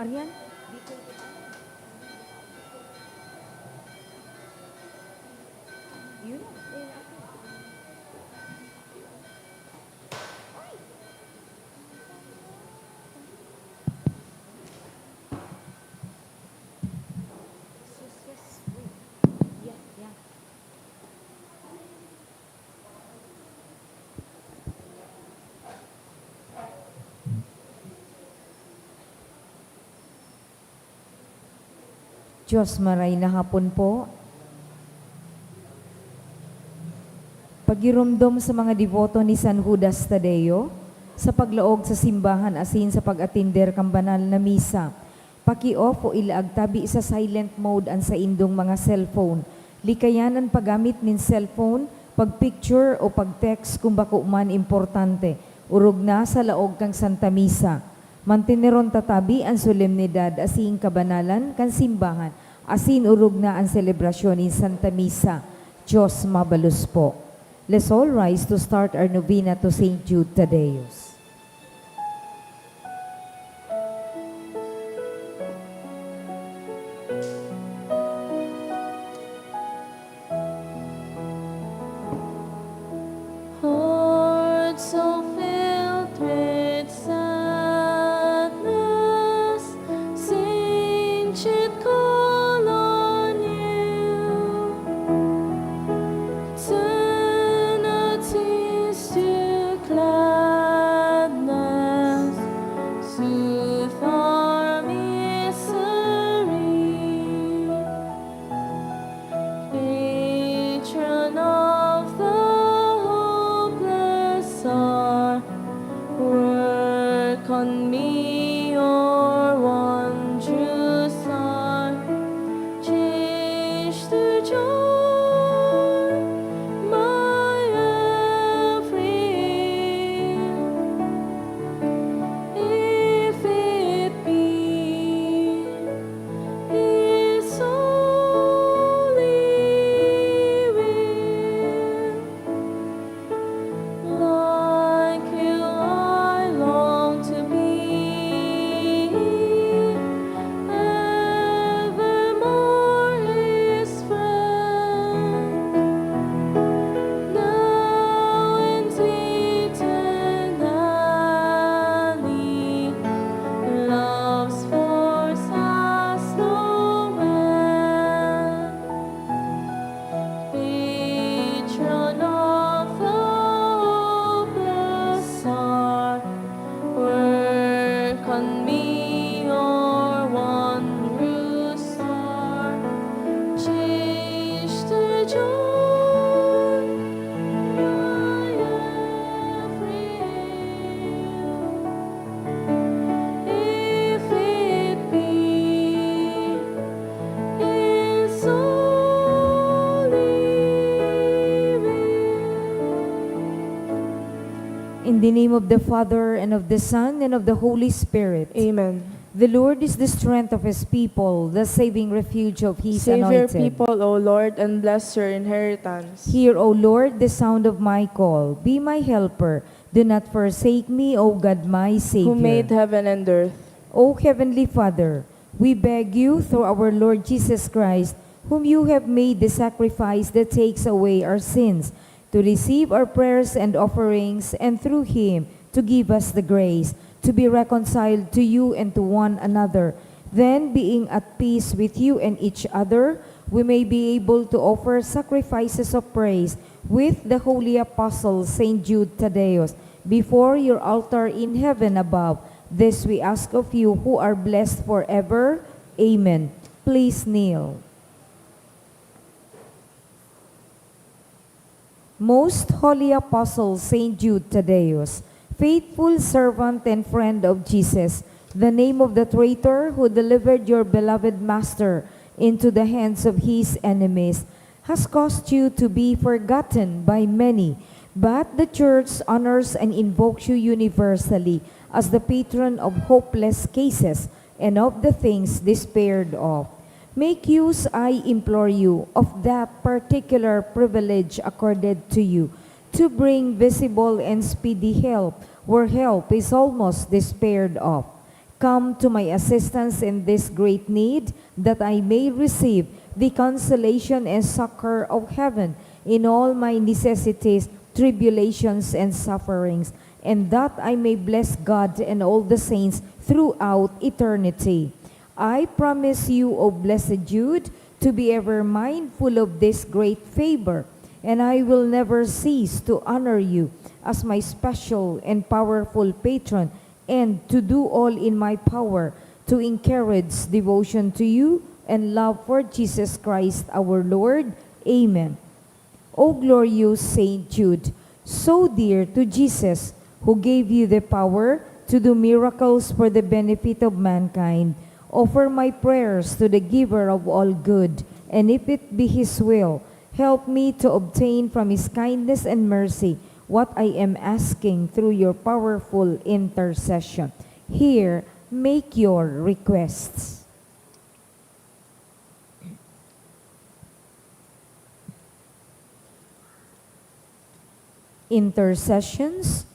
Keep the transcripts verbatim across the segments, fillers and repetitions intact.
Yan. Diyos, maray na hapon po. Pagiromdom sa mga deboto ni San Judas Tadeo sa paglaog sa simbahan asin sa pag-atender kan banal na misa. Paki-off o ilaag tabi sa silent mode an saindong mga cellphone. Likayan an paggamit nin cellphone, pag-picture o pag-text kun bako man importante, orog na sa laog kan Santa Misa. Manteneron ta tabi an solemnidad asin kabanalan kan simbahan, asin orog na an selebrasyon nin Santa Misa. Diyos mabalos po. Let's all rise to start our novena to Saint Jude Thaddeus. Heart so filled with sadness, Saint Jude call on you. Turn our tears to gladness, soothe our misery. Patron of the hopeless are, work on me your wondrous heart. Change to joy my every ill, if it be His holy will. Like you, I long to be evermore His friend, now and eternally. Love's force has no end. Patron of the hopeless are, work on me your wondrous heart. Change to joy my every ill, if it be His holy will. In the name of the Father, and of the Son, and of the Holy Spirit. Amen. The Lord is the strength of His people, the saving refuge of His anointed. Save your people, O Lord, and bless your inheritance. Hear, O Lord, the sound of my call. Be my helper. Do not forsake me, O God, my Savior. Who made heaven and earth. O Heavenly Father, we beg you through our Lord Jesus Christ, whom you have made the sacrifice that takes away our sins, to receive our prayers and offerings, and through him to give us the grace to be reconciled to you and to one another. Then, being at peace with you and each other, we may be able to offer sacrifices of praise with the holy apostle Saint Jude Thaddeus before your altar in heaven above. This we ask of you, who are blessed forever. Amen. Please kneel. Most Holy Apostle Saint Jude Thaddeus, faithful servant and friend of Jesus, the name of the traitor who delivered your beloved Master into the hands of his enemies, has caused you to be forgotten by many, but the Church honors and invokes you universally as the patron of hopeless cases and of the things despaired of. Make use, I implore you, of that particular privilege accorded to you, to bring visible and speedy help where help is almost despaired of. Come to my assistance in this great need, that I may receive the consolation and succor of heaven in all my necessities, tribulations, and sufferings, and that I may bless God and all the saints throughout eternity. I promise you, O blessed Jude, to be ever mindful of this great favor, and I will never cease to honor you as my special and powerful patron, and to do all in my power to encourage devotion to you and love for Jesus Christ our Lord. Amen. O glorious Saint Jude, so dear to Jesus, who gave you the power to do miracles for the benefit of mankind, offer my prayers to the Giver of all good, and if it be His will, help me to obtain from His kindness and mercy what I am asking through your powerful intercession. Here, make your requests. Intercessions.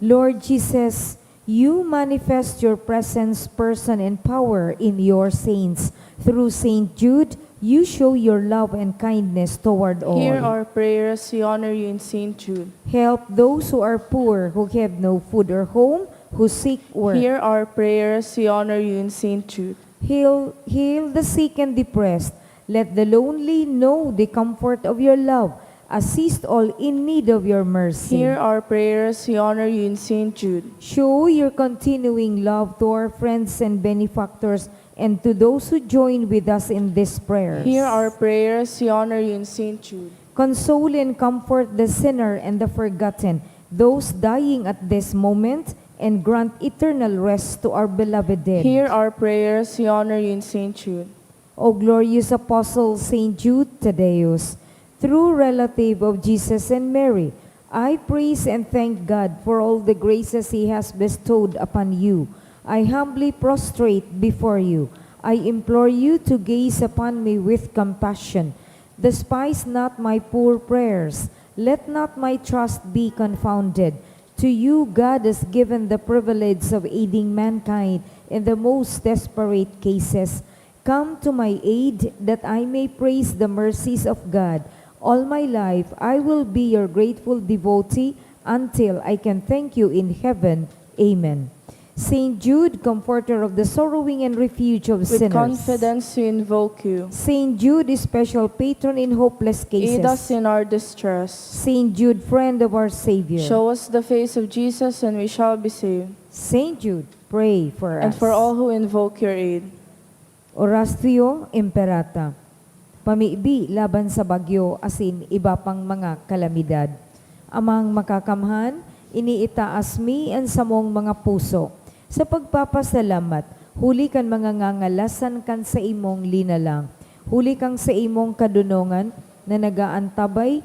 Lord Jesus, you manifest your presence, person, and power in your saints. Through Saint Jude, you show your love and kindness toward all. Hear our prayers, we honor you in Saint Jude. Help those who are poor, who have no food or home, who seek work. Hear our prayers, we honor you in Saint Jude. Heal, heal the sick and depressed. Let the lonely know the comfort of your love. Assist all in need of your mercy. Hear our prayers, we honor you in Saint Jude. Show your continuing love to our friends and benefactors and to those who join with us in this prayer. Hear our prayers, we honor you in Saint Jude. Console and comfort the sinner and the forgotten, those dying at this moment, and grant eternal rest to our beloved dead. Hear our prayers, we honor you in Saint Jude. O glorious Apostle Saint Jude Thaddeus, true relative of Jesus and Mary, I praise and thank God for all the graces He has bestowed upon you. I humbly prostrate before you. I implore you to gaze upon me with compassion. Despise not my poor prayers. Let not my trust be confounded. To you, God has given the privilege of aiding mankind in the most desperate cases. Come to my aid, that I may praise the mercies of God. All my life, I will be your grateful devotee until I can thank you in heaven. Amen. Saint Jude, comforter of the sorrowing and refuge of sinners. With confidence we invoke you. Saint Jude, special patron in hopeless cases. Aid us in our distress. Saint Jude, friend of our Savior. Show us the face of Jesus and we shall be saved. Saint Jude, pray for us. And for all who invoke your aid. Oratio Imperata. Pamibi laban sa bagyo asin iba pang mga kalamidad. Amang Makakamhan, iniitaas mi an samong mga puso sa pagpapasalamat huli kan mga ngangalasan kan saimong linalang, huli kan saimong kadunongan na nag-aantabay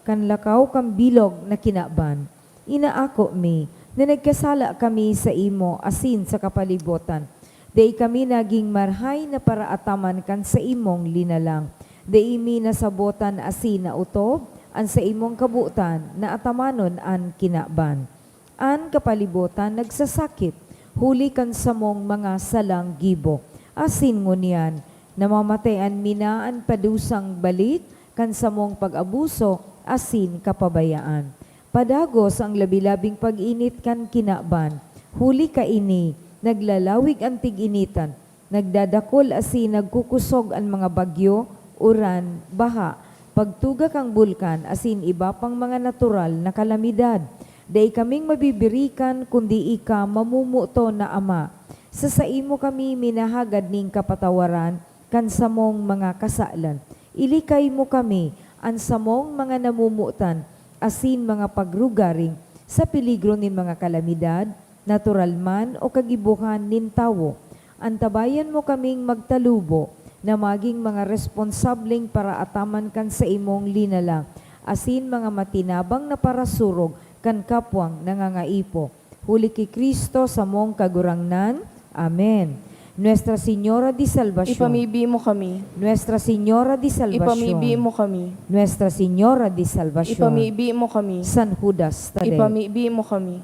kan lakaw kan bilog na kinaban. Inaako mi na nagkasala kami saimo asin sa kapalibotan. Dai kami nagin marahay na paraataman kan saimong linalang. Dai mi nasabotan asin naotob an saimong kabotan na atamanon an kinaban. An kapalibotan nagsasakit huli kan samong mga salang gibo. Asin ngunyan, namamatayan mi na an padusang balik kan samong pag-abuso asin kapabayaan. Padagos ang labi-labing pag-init kan kinaban. Huli kaini, naglalawig an tig-initan, nagdadakul asin nagkukusog an mga bagyo, uran, baha, pagtuga kan bulkan asin iba pang mga natural na kalamidad. Dai kaming mabibirikan kundi ika, mamumuto na Ama. Sa saimo kami minahagad nin kapatawaran kan samong mga kasalan. Ilikay mo kami, an samong mga namomotan, asin mga pagrugaring sa peligro nin mga kalamidad, natural man o kagibohan nin tawo. Antabayan mo kaming magtalubo na magin mga responsableng paraataman kan saimong linalang, asin mga matinabang na parasurog kan kapwang nangangaipo. Huli ki Cristo, samong Kagurangnan. Amen. Nuestra Señora de Salvacion. Ipamibi mo kami. Nuestra Señora de Salvacion. Ipamibi mo kami. Nuestra Señora de Salvacion. Ipamibi mo kami. San Judas Tadeo. Ipamibi mo kami.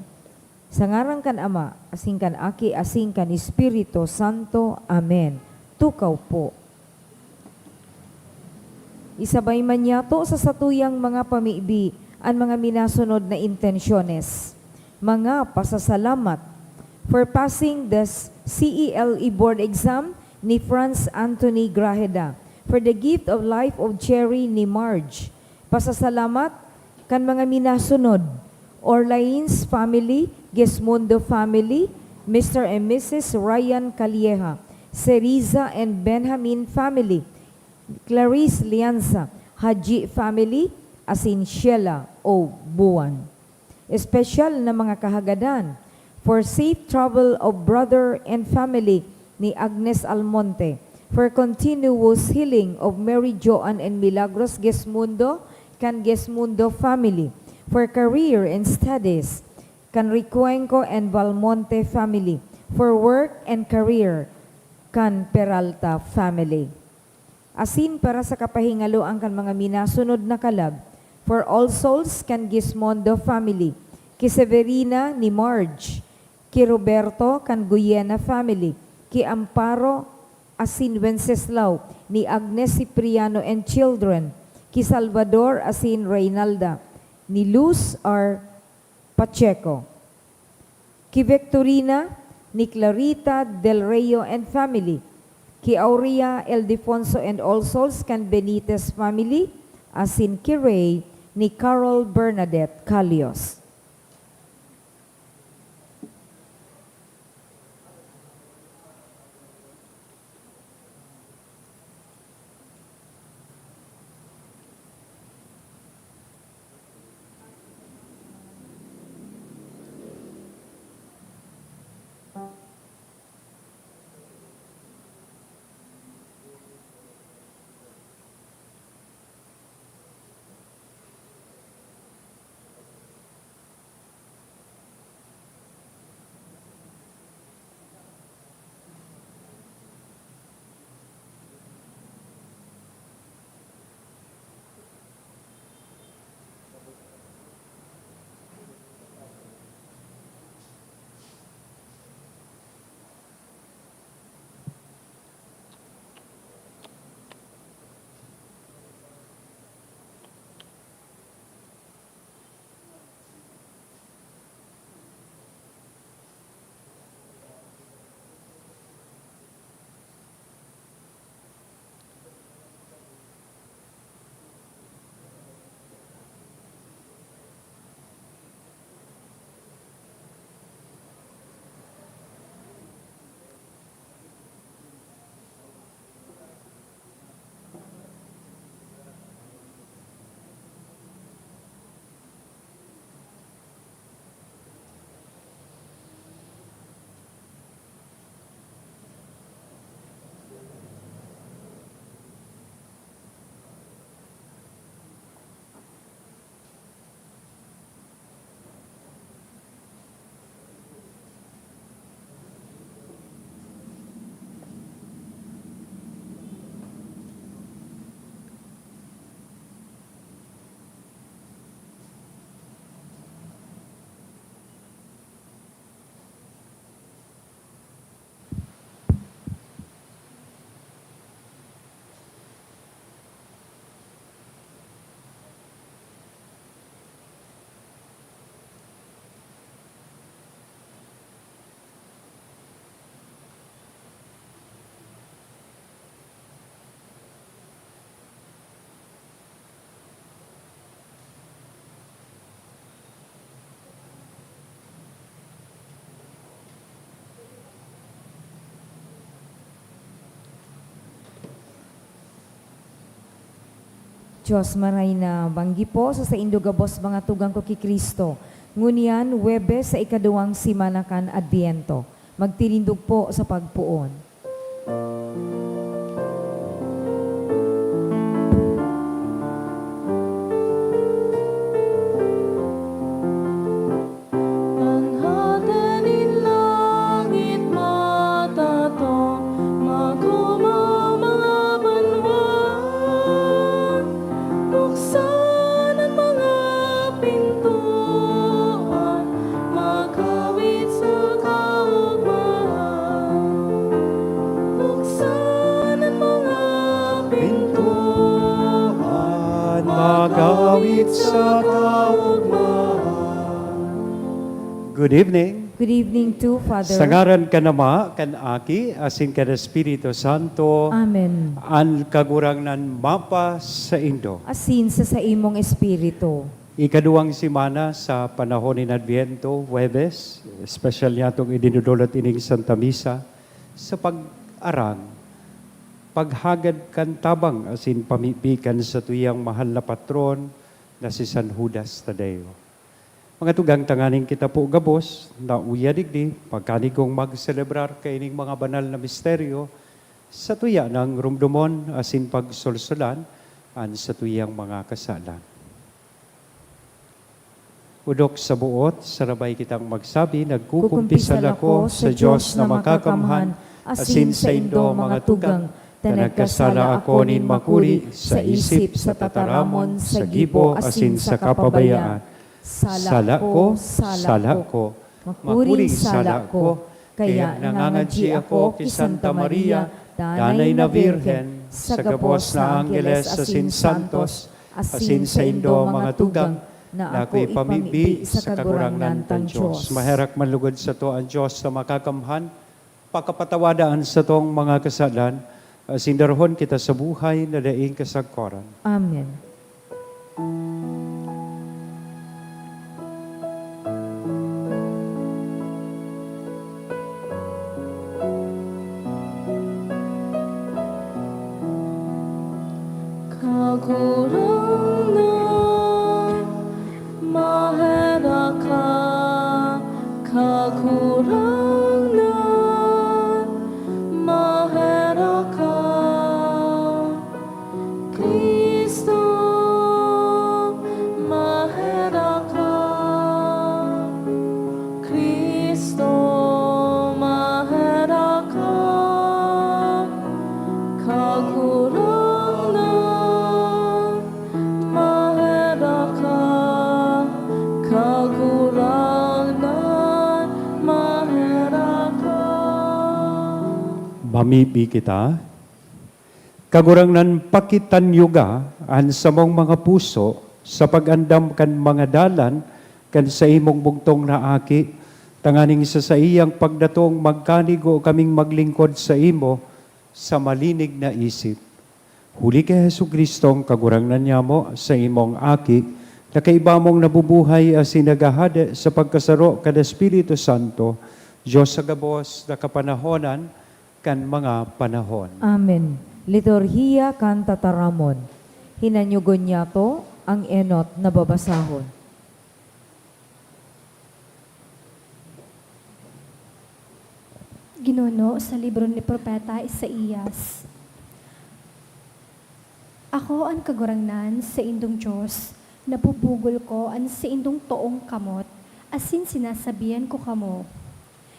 Sa ngaran kan Ama, asin kan Aki, asin kan Espiritu Santo. Amen. Tukaw po. Isabay man yato sa satuyang mga pamibi an mga minasunod na intensyones. Mga pasasalamat for passing the C E L E board exam ni Franz Anthony Grajeda, for the gift of life of Cherry ni Marge. Pasasalamat kan mga minasunod: Orlains family, Gesmundo family, Mister and Missus Ryan Calleja, Seriza and Benjamin family, Clarice Lianza, Haji family, asin Sheila O. Buan. Espesyal na mga kahagadan for safe travel of brother and family ni Agnes Almonte, for continuous healing of Mary Joan and Milagros Gesmundo kan Gesmundo family, for career and studies kan Recuenco and Valmonte family, for work and career kan Peralta family. Asin para sa kapahingaloan kan mga minasunod na kalag, for all souls kan Gismondo family, ki Severina ni Marge, ki Roberto kan Guyena family, ki Amparo asin Wenceslao ni Agnes Cipriano and children, ki Salvador asin Reynalda ni Luz R. Pacheco, ki Victorina ni Clarita Del Rio and family, ki Aurea Ildefonso and all souls kan Benitez family, asin ki Ray ni Carol Bernadette Calios. Dios Maray na banggi po sa saindo gabos, mga tugang ko ki Cristo. Ngunyan, Huwebes sa ikaduwang semana kan Adbyento. Magtirindog po sa pagpoon. An hade nin langit matatong, makumaw mga banwaan, buksan an mga pintoan, magkawi Good evening. Good evening too, Father. Sa ngaran kan Ama, kan Aki, asin kan Espiritu Santo. Amen. An Kagurangnan mapasaindo. Asin sa saimong espiritu. Ikaduwang semana sa panahon nin Adviento, Huwebes, espesyal niyatong idinudulot ining Santa Misa sa pag-arang, paghagad kan tabang asin pamibi kan satuyang mahal na patron na si San Judas Tadeo. Mga tugang, tanganing kita po gabos na uya digdi, pagkanigong magselebrar kaining mga banal na misteryo, satuya nang rumdomon asin pagsolsolan an satuyang mga kasalan. Odok sa buot, sarabay kitang magsabi, nagkukumpisal ako sa Dios na makakamhan, asin saindo, mga tugang, ta nagkasala ako nin makuri sa isip, sa tataramon, sa gibo, asin sa kapabayaan. Sala ko, sala ko, makuring sala ko. Kaya nangangadyi ako ki Santa Maria, Danay na Birhen, sa gabos na anggeles asin santos, asin saindo, mga tugang, na ako ipamibi sa Kagurangnan tang Dios. Maherak man lugod sato an Dios na makakamhan, pakapatawada an satong mga kasalan, asin darahon kita sa buhay na daing kasagkoran. Amen. Kagurangnan, maherak ka. Kagurangnan, maherak ka. Cristo, maherak ka. Cristo, maherak ka. Kagurangnan, maherak ka. Kagurangnan, maherak ka. Mamibi kita. Kagurangnan, pakitanyuga an samong mga puso sa pag-andam kan mga dalan kan saimong bugtong na Aki, tanganing sa saiyang pagdatong magkanigo kaming maglingkod saimo sa malinig na isip. Huli ki Jesu-Cristong Kagurangnan nyamo, saimong Aki, na kaiba mong nabubuhay asin naghahade sa pagkasaro kan Espiritu Santo, Dios sa gabos na kapanahonan kan mga panahon. Amen. Liturhiya kan Tataramon. Hinanyugon niyato ang enot na babasahon. Ginuno sa libro ni Propeta Isaias. Ako an Kagurangnan, saindong Dios, nabubugol ko an saindong toong kamot, asin sinasabihan ko kamo,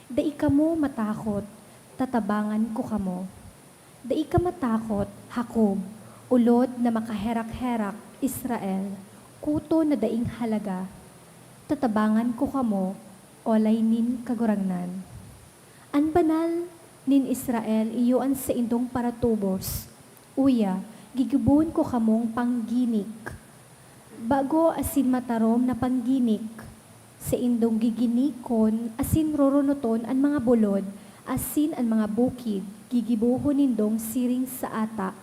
"Dai kamo matakot, tatabangan ko kamo." Dai ka matakot, Jacob, ulod na makaherak-herak, Israel, kuto na daing halaga. Tatabangan ko kamo, olay nin Kagurangnan. An Banal nin Israel iyo an saindong paratubos. Uya, gigibohon ko kamong pangginik. Bago asin matarom na pangginik. Saindong giginikon asin roronoton an mga bulod asin an mga bukid, gigibohon nindong siring sa ata.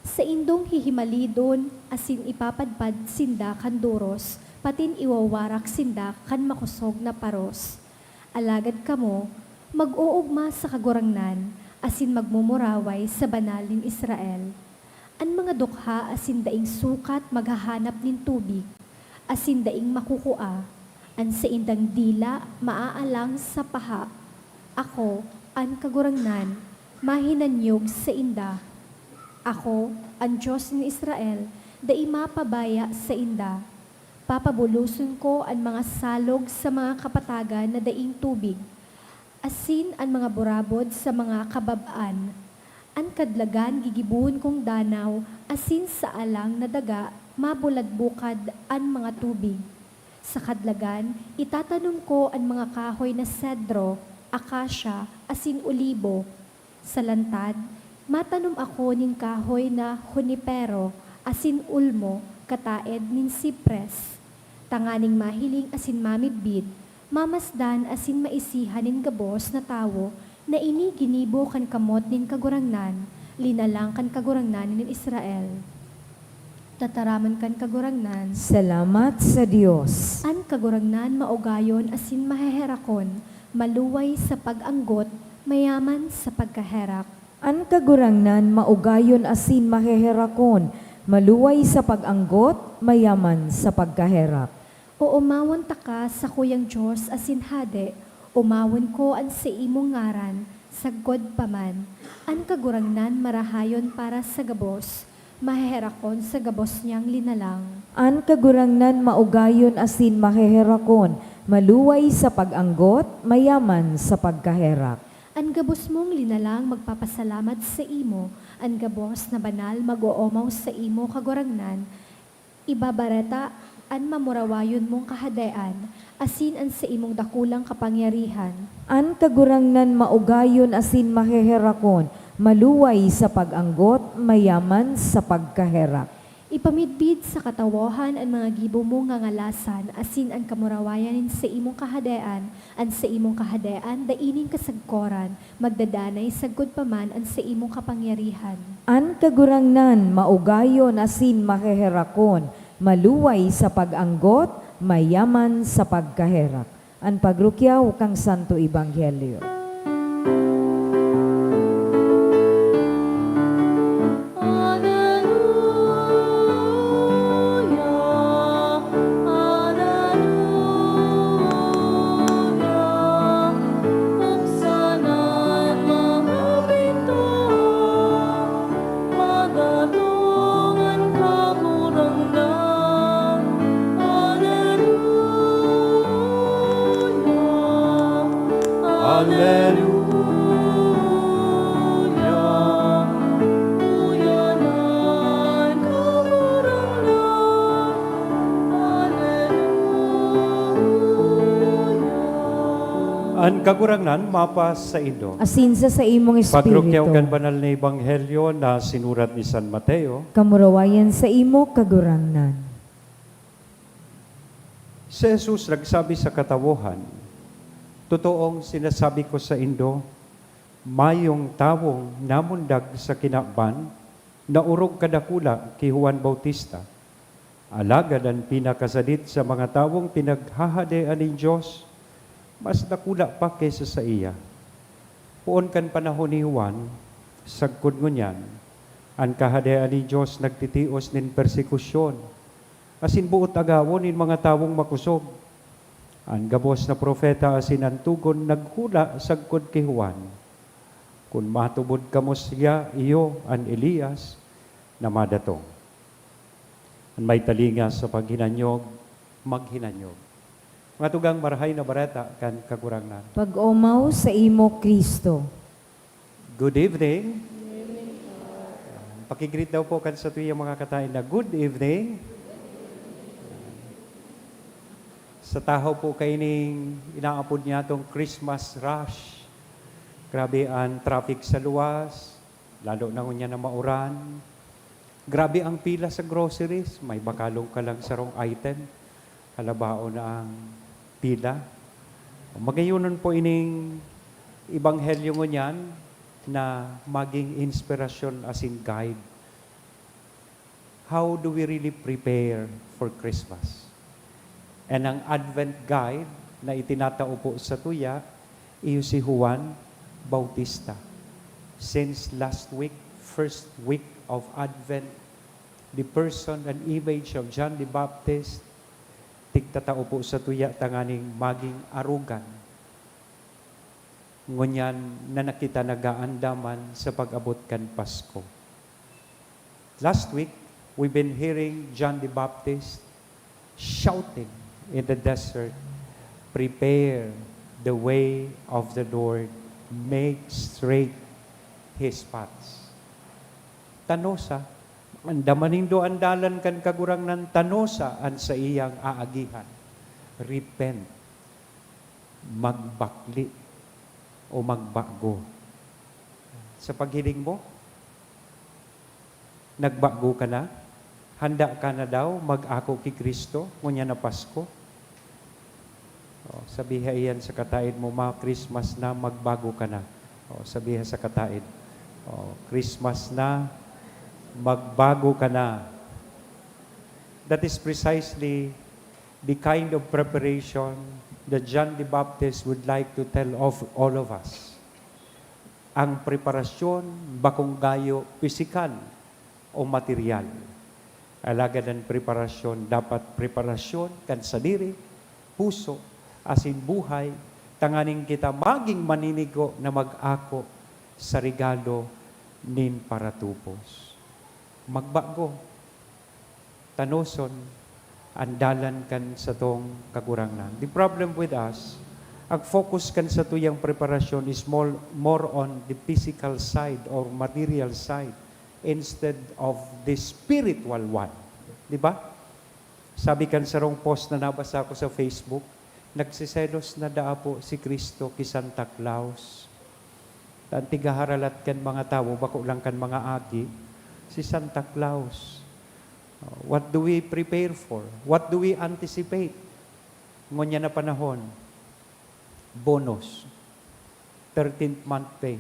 Saindong hihimalidon asin ipapadpad sinda kan doros, patin iwawarak sinda kan makosog na paros. Alagad kamo, mag-oogma sa Kagurangnan asin magmumuraway sa Banal nin Israel. An mga dukha asin daing sukat maghahanap nin tubig, asin daing makukua, an saindang dila maaalang sa paha. Ako, an Kagurangnan, mahinanyog sainda. Ako, an Dios nin Israel, dai mapabaya sainda. Papabuloson ko an mga salog sa mga kapatagan na daing tubig, asin an mga burabod sa mga kabab-an. An kadlagan gigibohon kong danaw, asin sa alang na daga mabuladbukad an mga tubig. Sa kadlagan, itatanom ko an mga kahoy na sedro, akasya, asin olibo. Sa lantad, matanom ako nin kahoy na hunipero asin olmo kataed nin sipres, tanganing mahiling asin mamidbid, Mamasdan asin maisihan nin gabos na tawo na ini ginibo kan kamot nin Kagurangnan, linalang kan Kagurangnan nin Israel. Tataramon kan Kagurangnan. Salamat sa Dios. An Kagurangnan maugayon asin maheherakon, maluway sa pag-anggot, mayaman sa pagkaherak. An Kagurangnan maugayon asin maheherakon, maluway sa pag-anggot, mayaman sa pagkaherak. Oomawon taka, sakuyang Dios asin Hade, omawon ko an saimong ngaran, sagkod pa man. An Kagurangnan marahayon para sa gabos, maheherakon sa gabos niyang linalang. An Kagurangnan maugayon asin maheherakon, maluway sa pag-anggot, mayaman sa pagkaherak. An gabos mong linalang magpapasalamat saimo, an gabos na banal mag-oomaw saimo, Kagurangnan, ibabareta an mamurawayon mong kahadean, asin an saimong dakulang kapangyarihan. An Kagurangnan maugayon asin maheherakon, maluway sa pag-anggot, mayaman sa pagkaherak. Ipamidbid sa katawohan an mga gibo mong ngangalasan, asin an kamurawayan nin saimong kahadean, an saimong kahadean dai nin kasagkoran, magdadanay sagkod pa man an saimong kapangyarihan. An Kagurangnan maugayon asin maheherakon, maluway sa pag-anggot, mayaman sa pagkaherak. An pagrukyaw kan Santo Ebanghelyo. Aleluya, aleluya. Buksan an mga pinto, madatong an Kagurangnan. Aleluya, aleluya. Uya na an Kagurangnan. Aleluya. An Kagurangnan mapasaindo. Asin sa saimong espiritu. Pagrukyaw kan Banal na Ebanghelyo na sinurat ni San Mateo. Kamurawayan saimo, Kagurangnan. Si Jesus nagsabi sa katawohan, "Totoong sinasabi ko saindo, mayong tawong namundag sa kinaban na orog kadakula ki Juan Bautista. Alagad an pinakasadit sa mga tawong pinaghahadean nin Dios, mas dakula pa ki sa saiya." Poon kan panahon ni Juan, sagkod ngunyan, an Kahadean nin Dios nagtitios nin persekusyon, asin boot agawon nin mga tawong makosog. An gabos na propeta asin an togon naghula sagkod ki Juan, kun matubod kamo siya, iyo an Elias na madatong. An may talinga sa paghinanyog, maghinanyog. Mga tugang, Marahay na Bareta kan Kagurangnan. Pag-omaw saimo, Cristo. Good evening. Paki-greet daw po kan satuyang mga kataed na, "Good evening." Sa tahaw po kaining inaapod niyatong Christmas rush. Grabe an traffic sa luwas, lalo na ngunyan na mauran. Grabe ang pila sa groceries, may bakalong ka lang sarong item, kalabaon na ang pila. Magayonon po ining ebanghelyo ngunyan na maging inspirasyon asin guide. How do we really prepare for Christmas? And ang Advent guide na itinatao po satuya, iyo si Juan Bautista. Since last week, first week of Advent, the person and image of John the Baptist, tigtatao po satuya tanganing maging arogan. Ngunyan na nakita nagaandaman sa pag-abot kan Pasko. Last week, we've been hearing John the Baptist shouting in the desert, "Prepare the way of the Lord, make straight His paths." Tanosa, andaman nindo an dalan kan Kagurangnan, tanosa an saiyang aagihan. Repent. Magbakle o magbago. Sa paghiling mo, nagbago ka na? Handa ka na daw mag-ako ki Cristo ngunyan na Pasko? O, sabiha iyan sa kataed mo, "Ma, Christmas na, magbago ka na." O, sabiha sa kataed, "O, Christmas na, magbago ka na." That is precisely the kind of preparation that John the Baptist would like to tell of all of us. Ang preparasyon bakong gayo pisikal o material. Alagad an preparasyon dapat preparasyon kan sadiri, puso, asin buhay, tanganing kita magin maninigo na mag-ako sa regalo nin paratubos. Magbago, tanoson an dalan kan satong Kagurangnan. The problem with us, ang focus kan satuyang preparasyon is more, more on the physical side or material side instead of the spiritual one. Di ba? Sabi kan sarong post na nabasa ko sa Facebook, "Nagseselos na daa po si Cristo ki Santa Claus." An tigaharalat kan mga tawo, bako lang kan mga aki, si Santa Claus. What do we prepare for? What do we anticipate? Ngunyan na panahon, bonus, thirteenth month pay.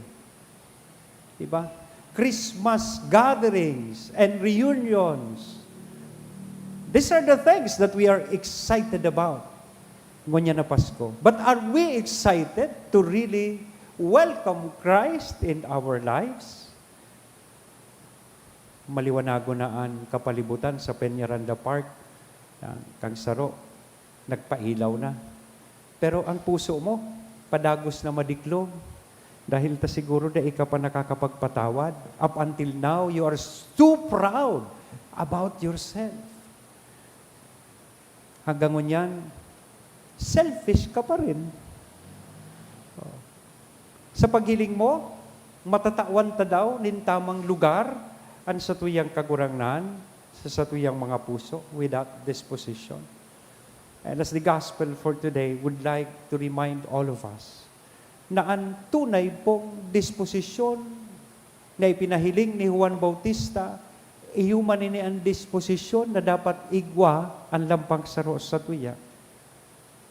Diba? Christmas gatherings and reunions. These are the things that we are excited about ngunyan na Pasko. But are we excited to really welcome Christ in our lives? Maliwanagon na an kapalibutan sa Peñaranda Park. Yan, kan saro, nagpailaw na. Pero ang puso mo, padagos na madiklom. Dahil ta siguro dai ka pa nakakapagpatawad. Up until now, you are s-, too proud about yourself. Hanggang ngunyan, selfish ka pa rin. Oh. Sa paghiling mo, matatawan ta daw nin tamang lugar an satuyang Kagurangnan sa satuyang mga puso without disposition. And as the gospel for today would like to remind all of us, na an tunay pong disposisyon na ipinahiling ni Juan Bautista, iyo man ini an disposisyon na dapat igwa an lampang saro sa satuya,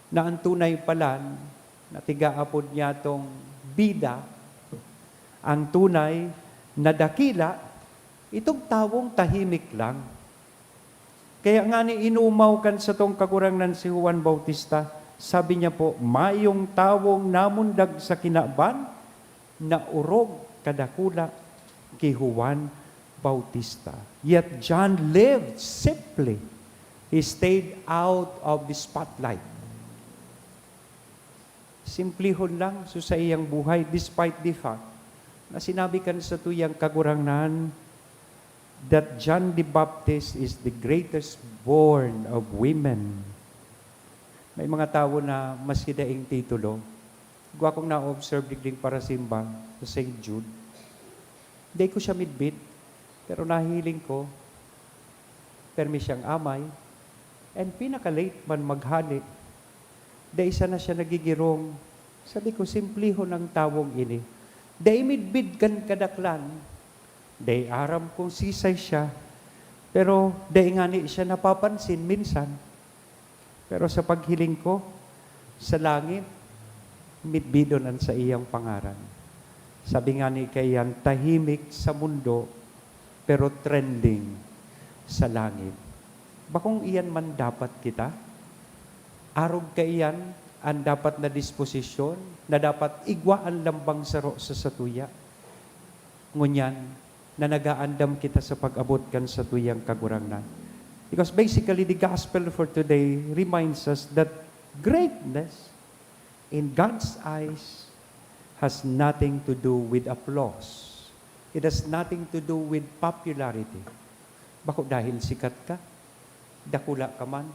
na an tunay palan na tigaapod niyatong bida, ang tunay na dakila, itong tawong tahimik lang. Kaya ngani inumaw kan satong Kagurangnan si Juan Bautista, sabi niya po, "Mayong tawong namundag sa kinaban na orog kadakula ki Juan Bautista." Yet John lived simply. He stayed out of the spotlight. Simplihon lang so saiyang buhay, despite the fact na sinabi kan satuyang Kagurangnan that John the Baptist is the greatest born of women. May mga tawo na maski daing titulo. Igwa kong na-observe digding parasimba sa Saint Jude. Dai ko siya midbid, pero nahiling ko, permi siyang amay, and pinaka-late man maghale. Dai sana siya nagigirong. Sabi ko, "Simplihon ang tawong ini." Dai midbid kan kadaklan. Dai aram kung sisay siya. Pero dai ngani siya napapansin minsan. Pero sa paghiling ko, sa langit, midbidon an saiyang pangaran. Sabi ngani kaiyan, "Tahimik sa mundo, pero trending sa langit." Bakong iyan man dapat kita? Arog kaiyan an dapat na disposisyon na dapat igwa an lambang saro sa satuya. Ngunyan, na nag-aandam kita sa pag-abot kan satuyang Kagurangnan. Because basically, the gospel for today reminds us that greatness in God's eyes has nothing to do with applause. It has nothing to do with popularity. Bako dahil sikat ka, dakula ka man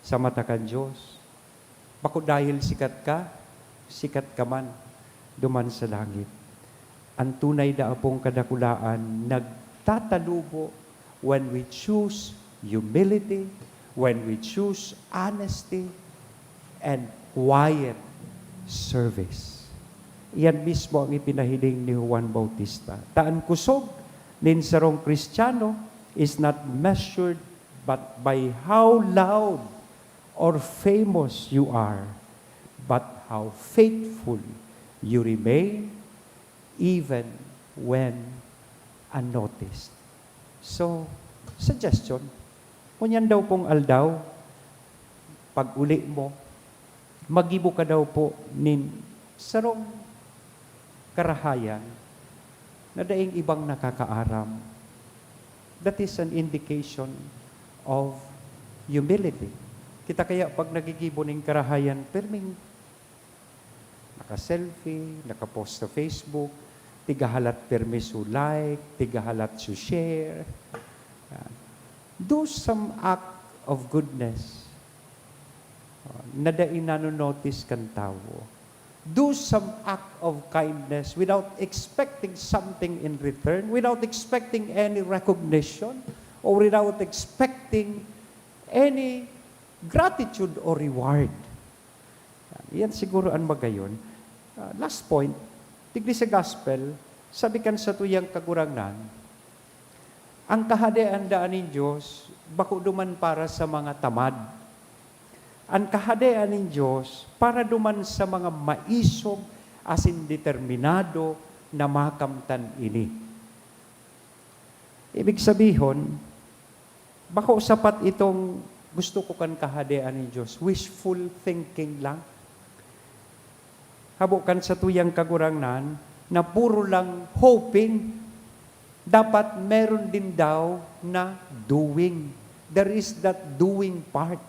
sa mata kan Dios. Bako dahil sikat ka, sikat ka man duman sa langit. An tunay na apong kadakulaan nagtatalubo when we choose humility, when we choose honesty, and quiet service. Iyan mismo ang ipinahiling ni Juan Bautista. Ta an kusog nin sarong Kristiyano is not measured but by how loud or famous you are, but how faithful you remain even when unnoticed. So, suggestion, ngunyan daw pong aldaw, pag-uli mo, maggibo ka daw po nin sarong karahayan na daing ibang nakakaaram. That is an indication of humility. Kita kaya pag nagigibo ning karahayan, pirming naka-selfie, naka-post sa Facebook, tigahalat pirmi su like, tigahalat su share. Yan. Do some act of goodness, uh, na dai nano-notice kan tawo. Do some act of kindness without expecting something in return, without expecting any recognition, or without expecting any gratitude or reward. Yan siguro an magayon. Ah, last point, digdi sa gospel, sabi kan satuyang Kagurangnan, "An Kahadean daan nin Dios bako duman para sa mga tamad. An Kahadean nin Dios para duman sa mga maisog asin determinado na makamtan ini." Ibig sabihon, bako sapat itong gusto ko kan Kahadean nin Dios, wishful thinking lang. Habo kan satuyang Kagurangnan na puro lang hoping, dapat meron din daw na doing. There is that doing part.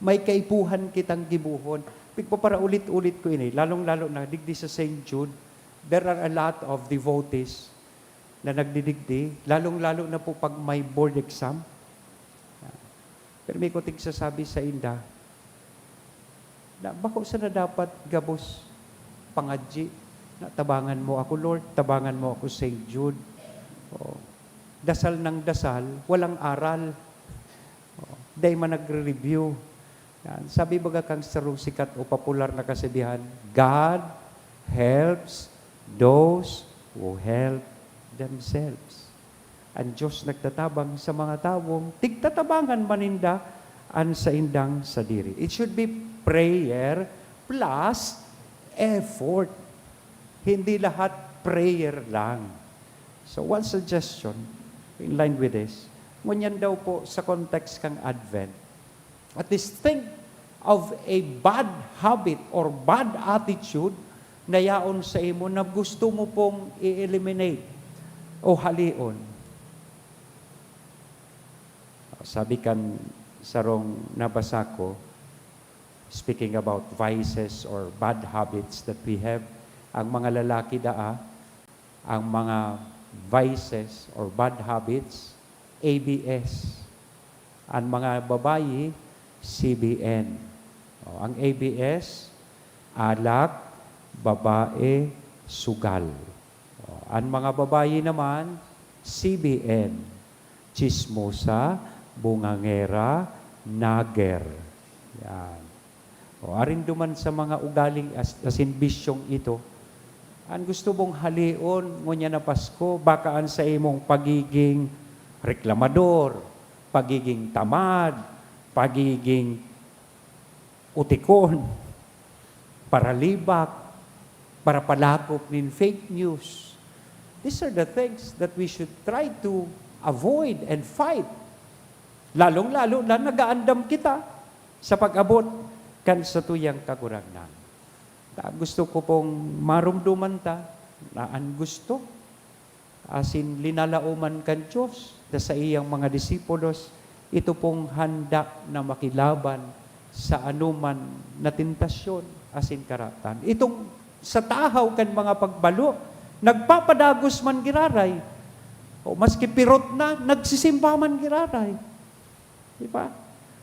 May kaipuhan kitang gibohon. Pigpaparaulit-ulit ko ini, lalong-lalo na digdi sa Saint Jude, there are a lot of devotees na nagdidigdi, lalong-lalo na po pag may board exam. Pero may ko tigsasabi sainda, na bako sana dapat gabos pangadyi, na, "Tabangan mo ako, Lord, tabangan mo ako, Saint Jude." O, dasal ng dasal, walang aral. O, dai man nagre-review. Yan. Sabi baga kan sarong sikat o popular na kasabihan, "God helps those who help themselves." An Dios nagtatabang sa mga tawong tigtatabangan man ninda an saindang sadiri. It should be prayer plus effort. Hindi lahat prayer lang. So, one suggestion in line with this, ngunyan daw po sa context kang Advent, at least think of a bad habit or bad attitude na yaon sa imo na gusto mo pong i-eliminate o halion. Sabi kan sarong nabasa ko, speaking about vices or bad habits that we have, ang mga lalaki daa, ang mga vices or bad habits, A B S. Ang mga babayi, C B N. O, ang A B S, alak, babae, sugal. O, ang mga babayi naman, C B N. Chismosa, bungangera, nagger. Yan. O, arin duman sa mga ugaling as-, asin bisyong ito, an gusto mong halion ngunyan na Pasko, baka an sa imong pagiging reklamador, pagiging tamad, pagiging utikon, paralibak, parapalakop nin fake news. These are the things that we should try to avoid and fight. Lalong-lalo na nagaandam kita sa pag-abot kan satuyang Kagurangnan. Ta-, gusto ko pong marumduman ta na an gusto asin linalaoman kan Dios na saiyang mga disipulos, ito pong handa na makilaban sa anoman na tentasyon asin karatan. Itong sa tahaw kan mga pagbalo, nagpapadagos man giraray, o maski pirot na, nagsisimba man giraray. Di ba?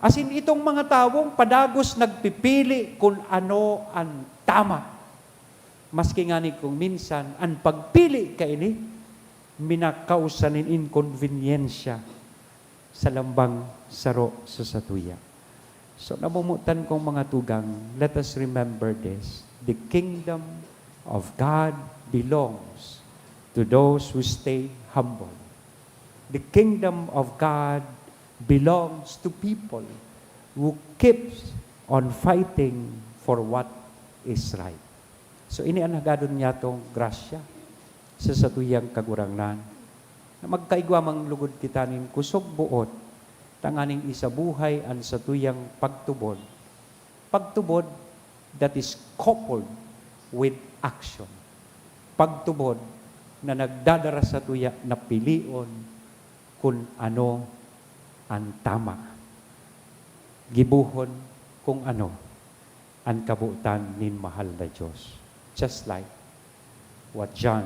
Asin itong mga tawong padagos nagpipili kun ano an tama. Maski ngani kung minsan an pagpili kaini minakausa nin inkonbenyensya sa lambang saro sa satuya. So, namomotan kong mga tugang, let us remember this. The kingdom of God belongs to those who stay humble. The kingdom of God belongs to people who keeps on fighting for what is right. So, ini an hagadon niyatong grasya sa satuyang Kagurangnan, na magkaigwa man lugod kita nin kusog boot tanganing isabuhay an satuyang pagtubod, pagtubod that is coupled with action, pagtubod na nagdadara satuya na pilion kun ano an tama, gibohon kun ano an kabotan nin mahal na Dios, just like what John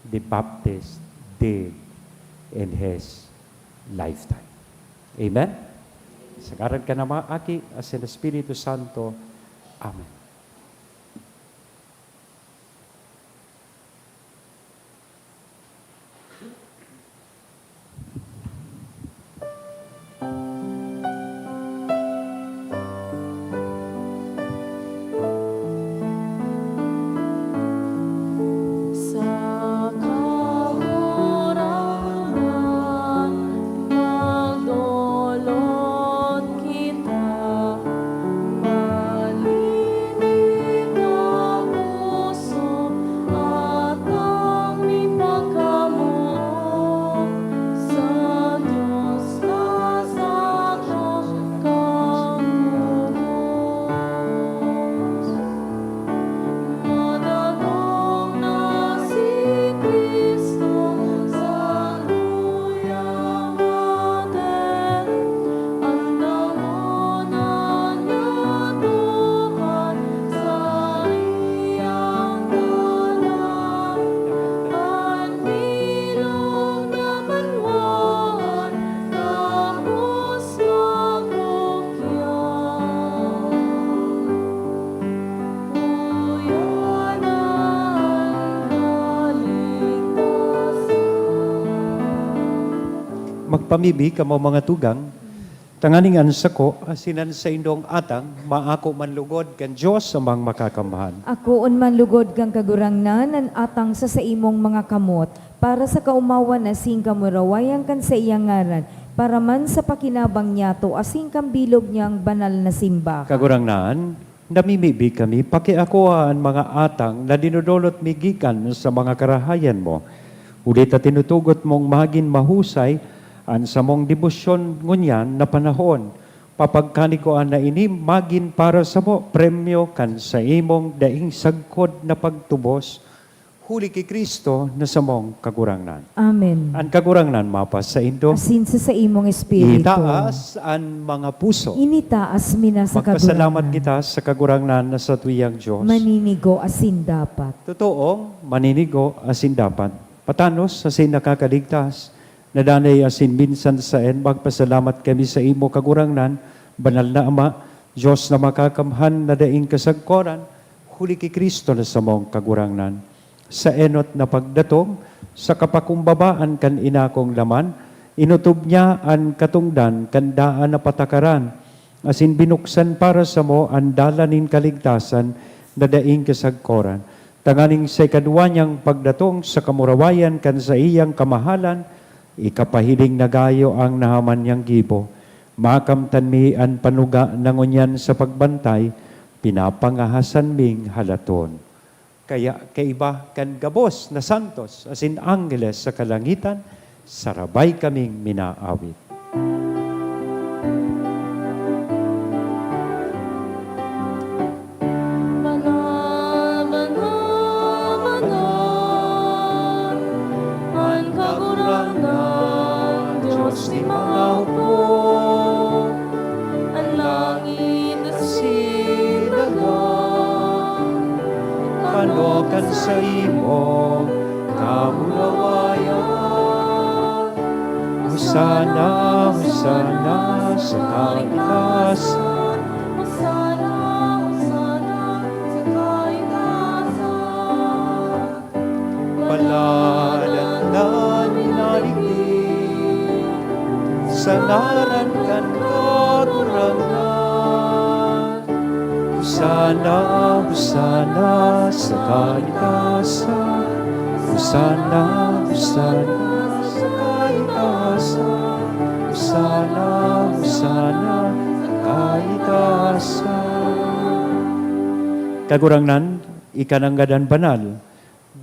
the Baptist did in his lifetime. Amen? Sa ngaran kan Ama, Aki, asin Espiritu Santo. Amen. Sa Kagurangnan magdolot kita, malinig na puso at ang ipagkamoot sa Diyos na sa Madagong na si Cristo sa luyang aten, andamon na niya tukan sa iyang dalan, an bilog na banwaan, tapos Magpamibi kamo, mga tugang, tanganing an sako asin an saindong atang maako man lugod kan Dios Amang Makakamhan. Akoon man lugod kan Kagurangnan an atang sa saimong mga kamot, para sa kaomawan asin kamurawayan kan saiyang ngaran, para man sa pakinabang niyato asin kan bilog niyang banal na simbahan. Kagurangnan, namimibi kami, pakiakoa an mga atang na dinodolot mi gikan sa mga karahayan mo. Huli ta tinutugot mong magin mahusay an samong debosyon ngunyan na panahon. Papagkanikoan na ini magin para samo premyo kan saimong daing sagkod na pagtubos, huli ki Cristo na samong Kagurangnan. Amen. An Kagurangnan mapasaindo. Asin sa saimong espiritu. Itaas an mga puso. Initaas mi na sa Kagurangnan. Magpasalamat kita sa Kagurangnan na satuyang Dios. Maninigo asin dapat. Totoong maninigo asin dapat. Patanos asin nakakaligtas, na danay asin minsan saen, magpasalamat kami saimo, Kagurangnan, Banal na Ama, Dios na Makakamhan na daing kasagkoran, huli ki Cristo na samong Kagurangnan. Sa enot na pagdatong, sa kapakumbabaan kan inakong laman, inotob niya an katongdan kan daan na patakaran, asin binuksan para samo an dalan nin kaligtasan na daing kasagkoran, tanganing sa ikaduwa niyang pagdatong sa kamurawayan kan saiyang kamahalan, ikapahiling na gayo an nahaman niyang gibo. Makamtan mi an panuga na ngunyan sa pagbantay, pinapangahasan ming halaton. Kaya kaiba kan gabos na santos asin angheles sa kalangitan, sarabay kaming minaawit. Banal, banal, banal, an Kagurangnan, Dios nin mga hukbo. An langit asin daga, pano kan saimong kamurawayan. Hosana, Hosana sa kaitaasan. Hosana, Hosana sa kaitaasan. Paladan na minaligid sa ngaran kan Kagurangnan. Hosana, Hosana sa kaitaasan. Hosana, Hosana sa kaitaasan. Hosana, Hosana sa kaitaasan. Kagurangnan, ika nangadan banal,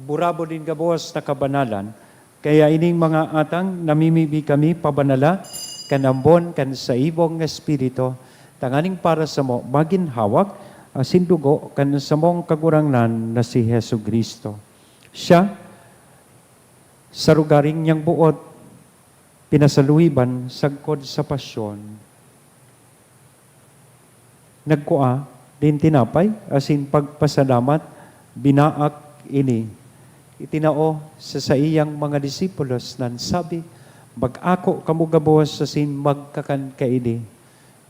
burabod nin gabos na kabanalan, kaya ining mga atang namimibi kami pabanala kan ambon kan saimong Espiritu, tanganing para samo magin hawak asin dugo kan samong Kagurangnan na si Jesu-Cristo. Siya, sa rogaring niyang boot, pinasaluiban sagkod sa pasyon, nagkua nin tinapay asin pagpasalamat, binaak ini, itinao sa saiyang mga disipulos, nan sabi, "Mag-ako kamo gabos asin magkakan kaini,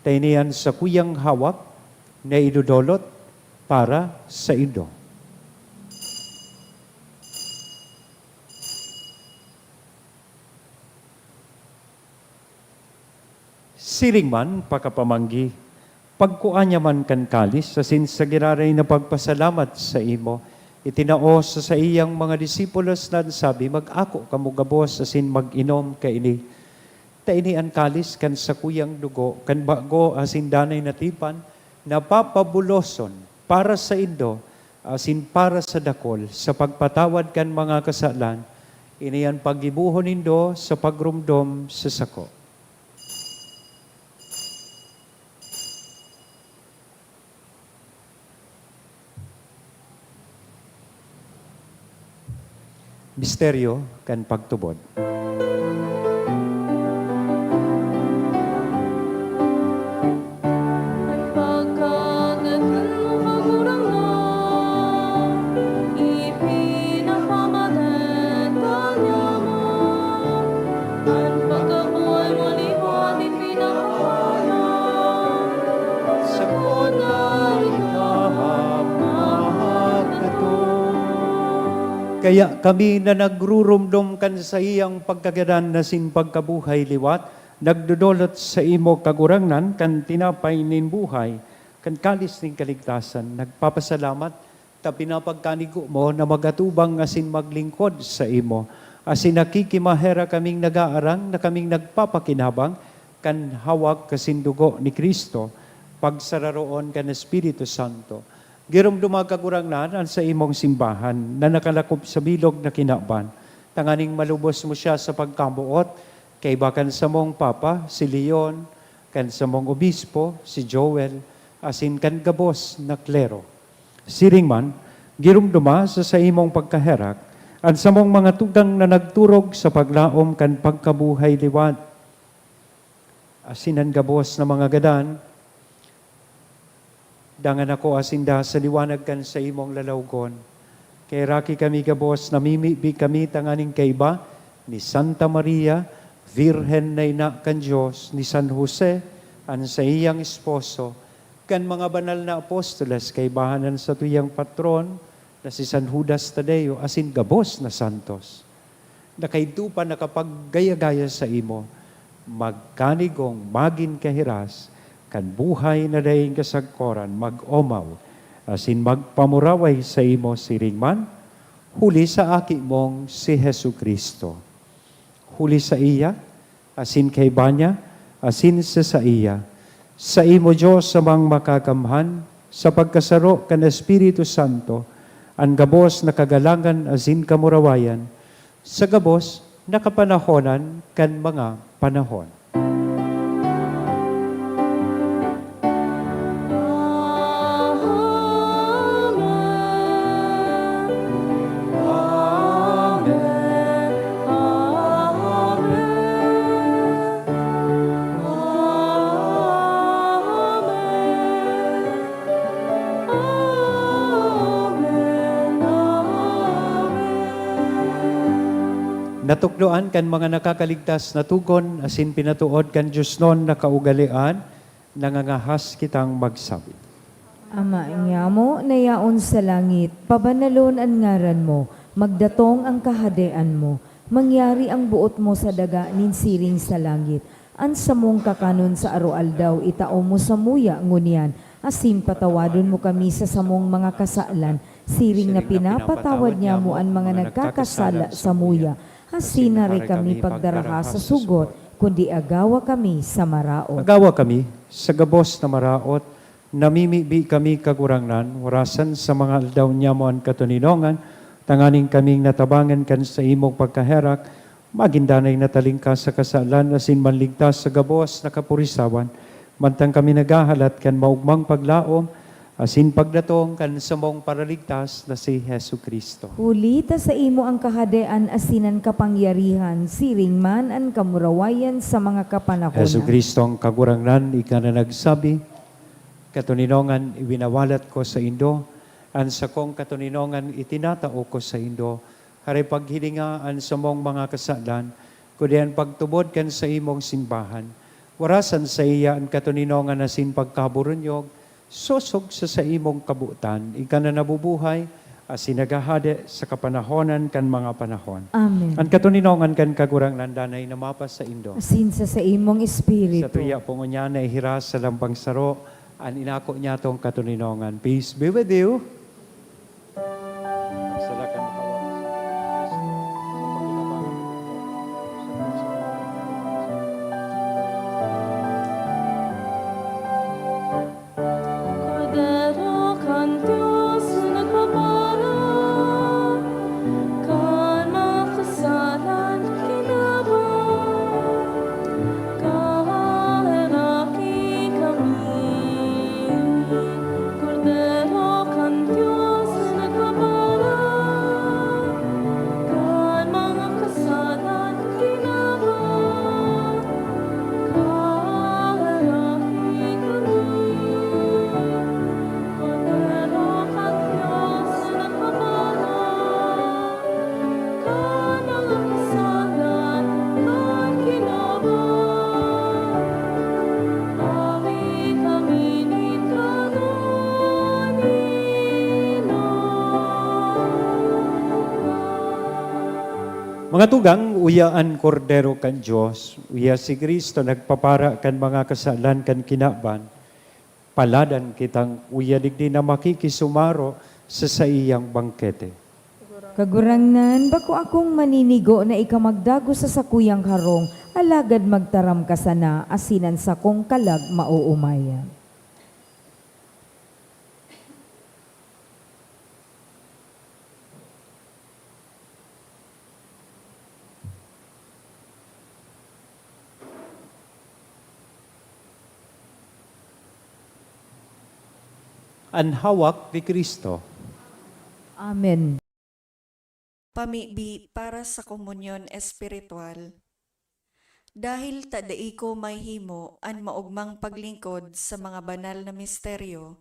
ta ini an sakuyang hawak na idodolot para saindo." Siring man, pakapamanggi, pagkua niya man kan kalis asin sa giraray na pagpasalamat saimo, itinao sa saiyang mga disipulos, nan sabi, "Mag-ako kamo gabos asin mag-inom kaini, ta ini an kalis kan sakuyang dugo kan bago asin danay na tipan, na papabuloson para saindo asin para sa dakul sa pagpatawad kan mga kasalan. Ini an paggibohon nindo sa pagromdom sa sako." Misteryo kan pagtubod. Pagkagad mo, Kagurangnan, ipinapamadan ka niamo. An pagkabuhay mo liwat ipinapamadan. Sakot na ikahap, mahal ka to. Kaya kami na nagruromdom kan saiyang pagkagadan asin pagkabuhay liwat, nagdodolot saimo, Kagurangnan, kan tinapay nin buhay, kan kalis nin kaligtasan, nagpapasalamat ta pinapagkanigo mo na mag-atubang asin maglingkod saimo, asin nakikimaherak kaming nag-aarang na kaming nagpapakinabang kan hawak asin dugo ni Cristo, pagsararoon kan Espiritu Santo. Giromdoma, Kagurangnan, an saimong simbahan na nakalakop sa bilog na kinaban, tanganing malubos mo siya sa pagkamoot, kaiba kan samong Papa, si Leon, kan samong Obispo, si Joel, asin kan gabos na klero. Siring man, giromdoma sa saimong pagkaherak an samong mga tugang na nagturog sa paglaom kan pagkabuhay liwat, asin an gabos na mga gadan, dangan ako asinda sa liwanag kan saimong lalawgon. Kaheraki kami gabos, namimibi kami tanganing kaiba ni Santa Maria, Birhen na Ina kan Dios, ni San Jose, an saiyang esposo, kan mga banal na apostoles, kaibahan an satuyang patron na si San Judas Tadeo, asin gabos na santos. Na kaidto pa nakapaggaya-gaya saimo, magkanigong magin kahiras kan buhay na daing kasagkoran, mag-omaw asin magpamuraway saimo siring man, huli sa Aki mong si Jesu-Cristo. Huli saiya, asin kaiba niya, asin sa saiya, saimo, Dios Amang Makakamhan, sa pagkasaro kan Espiritu Santo, an gabos na kagalangan asin kamurawayan, sa gabos na kapanahonan kan mga panahon. Natukdoan kan mga nakakaligtas na togon asin pinatood kan diosnon na kaugalean, nangangahas kitang magsabi. Ama nyamo na yaon sa langit, pabanalon an ngaran mo, magdatong an kahadean mo, mangyari an boot mo sa daga nin siring sa langit. An samong kakanon sa aroaldaw itao mo samuya ngunyan, asin patawadon mo kami sa samong mga kasalan, siring na pinapatawad nyamo an mga nagkakasala samuya. Asin hare kami pagdaraha sa sugot, kundi agawa kami sa maraot. Agawa kami sa gabos na maraot, Namimibi kami, Kagurangnan, warasan sa mga aldaw nyamo an katoninongan, tanganing kaming natabangan kan saimong pagkaherak, magin danay na talingkas sa kasalan asin manligtas sa gabos na kapurisawan, mantang kami naghahalat kan maogmang paglaom asin pagdatong kan samong Paraligtas na si Jesu-Cristo. Huli ta saimo an kahadean asin an kapangyarihan, siring man an kamurawayan sa mga kapanahonan. Jesu-Cristo, an Kagurangnan, ika na nagsabi, "Katoninongan, iwinawalat ko saindo, an sakong katoninongan itinatao ko saindo." Hare paghilinga an samong mga kasalan, kundi an pagtubod kan saimong simbahan. Warasan saiya an katoninongan asin pagkaburunyog, sosog sa saimong kabotan, ika na nabubuhay, asin naghahade sa kapanahonan kan mga panahon. Amen. An katoninongan kan Kagurangnan danay na mapasaindo. Asin sa saimong espiritu. Satuya po ngunyan na ihiras sa lambang saro an inako niyatong katoninongan. Peace be with you. Sala kan hawak sa Kristo. Kordero kan Dios na nagpapara kan mga kasalan, kinaban, kaheraki kami. Kordero kan Dios na nagpapara kan mga kasalan, kinaban, kaheraki kami. Kordero kan Dios na nagpapara kan mga kasalan, kan kinaban, awi kami nin katoninongan. Mga tugang, uya an Kordero kan Dios, uya si Cristo nagpapara kan mga kasalan kan kinaban. Paladan kitang uya digdi na makikisumaro sa saiyang bangkete. Kagurangnan, bako akong maninigo na ika magdagos sa sakuyang harong, alagad magtaram ka sana, asin an sakong kalag maoomaya. An hawak ni Cristo. Amen. Pamibi para sa komunyon espiritual. Dahil ta dai ko mahihimo an maogmang paglingkod sa mga banal na misteryo,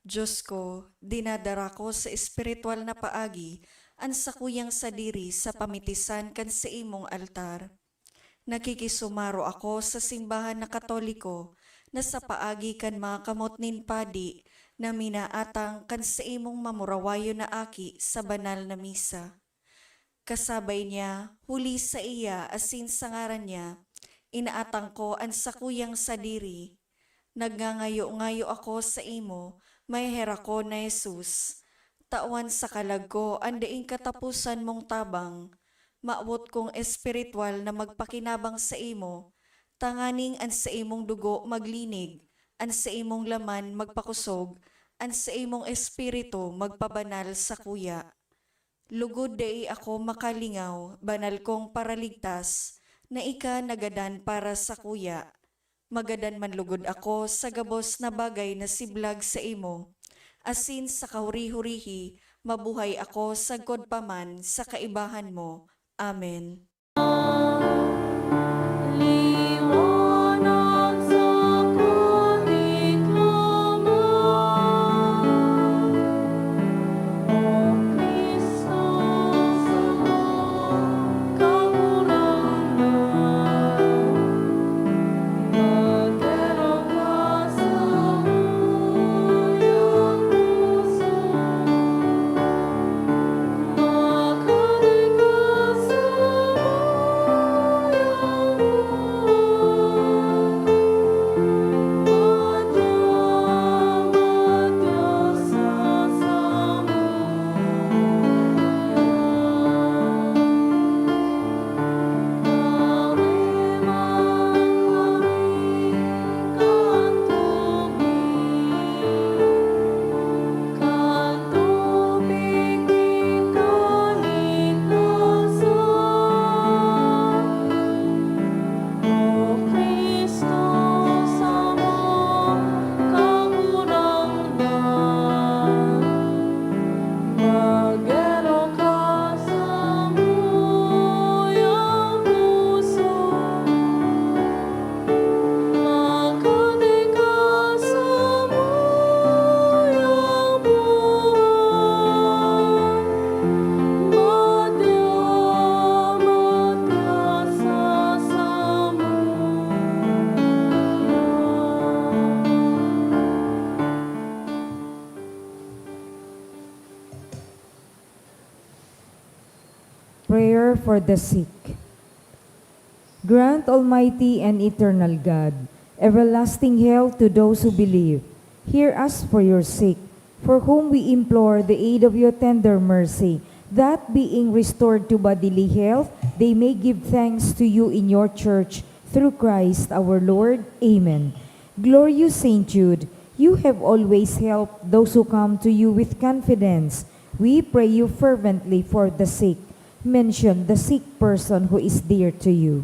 Dios ko, dinadara ko sa espiritual na paagi an sakuyang sadiri sa pamitisan kan saimong altar. Nakikisumaro ako sa simbahan na Katoliko na sa paagi kan mga kamot nin padi na minaatang kan saimong mamurawayon na aki sa banal na misa. Kasabay niya, huli saiya asin sa ngaran niya, inaatang ko an sakuyang sadiri. Nagngangayo-ngayo ako saimo, maheherak ko na Jesus. Tawan sa kalag ko an daing kataposan mong tabang. Mawot kong espirituwal na magpakinabang saimo, tanganing an saimong dugo maglinig, an saimong laman magpakosog, an saimong espiritu magpabanal sakuya. Lugod dai ako makalingaw, banal kong Paraligtas, na ika nagadan para sakuya. Magadan man lugod ako sa gabos na bagay na siblag saimo, asin sa kahuri-hurihi mabuhay ako sagkod pa man sa kaibahan mo. Amen. Liwanag sa katikloman, O Cristo, sa Kagurangnan, magdara ka sa uyang puso. Prayer for the sick. Grant, Almighty and eternal God, everlasting health to those who believe. Hear us for your sick, for whom we implore the aid of your tender mercy, that being restored to bodily health, they may give thanks to you in your church, through Christ our Lord. Amen. Glorious Saint Jude, you have always helped those who come to you with confidence. We pray you fervently for the sick. Mention the sick person who is dear to you.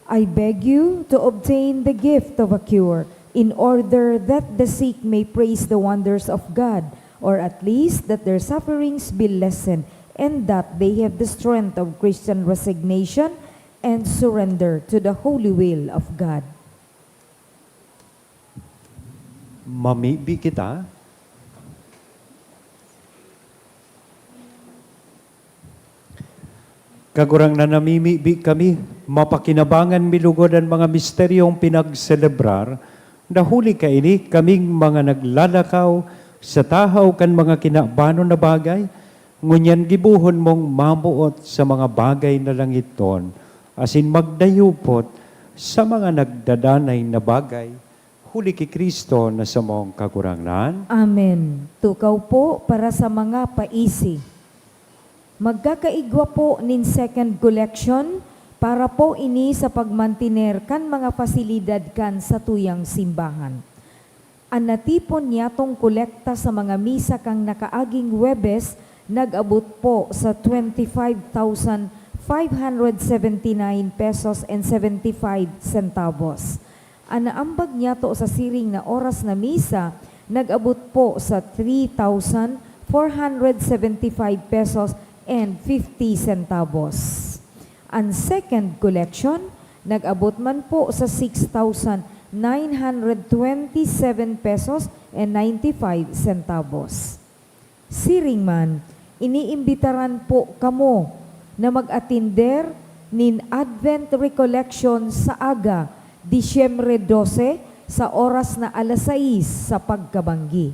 I beg you to obtain the gift of a cure, in order that the sick may praise the wonders of God, or at least that their sufferings be lessened, and that they have the strength of Christian resignation and surrender to the holy will of God. Mamibi kita. Kagurangnan, namimibi kami, mapakinabangan mi lugod an mga misteryong pinagselebrar, na huli kaini kaming mga naglalakaw sa tahaw kan mga kinabanon na bagay, ngunyan gibohon mong mamoot sa mga bagay na langitnon, asin magdayupot sa mga nagdadanay na bagay, huli ki Cristo na samong Kagurangnan. Amen. Tukaw po para sa mga paisi. Magkakaigwa po nin second collection para po ini sa pagmantiner kan mga pasilidad kan satuyang simbahan. An natipon niyatong kolekta sa mga misa kan nakaaging Huwebes nag-abot po sa twenty-five thousand five hundred seventy-nine pesos and seventy-five centavos. An naambag niyato sa siring na oras na misa nag-abot po sa three thousand four hundred seventy-five pesos and fifty centavos. An second collection nag-abot man po sa six thousand nine hundred twenty-seven pesos and ninety-five centavos. Siring man, iniimbitaran po kamo na mag-atender nin Advent Recollection sa aga, Disyembre dose, sa oras na alas sais sa pagkabanggi.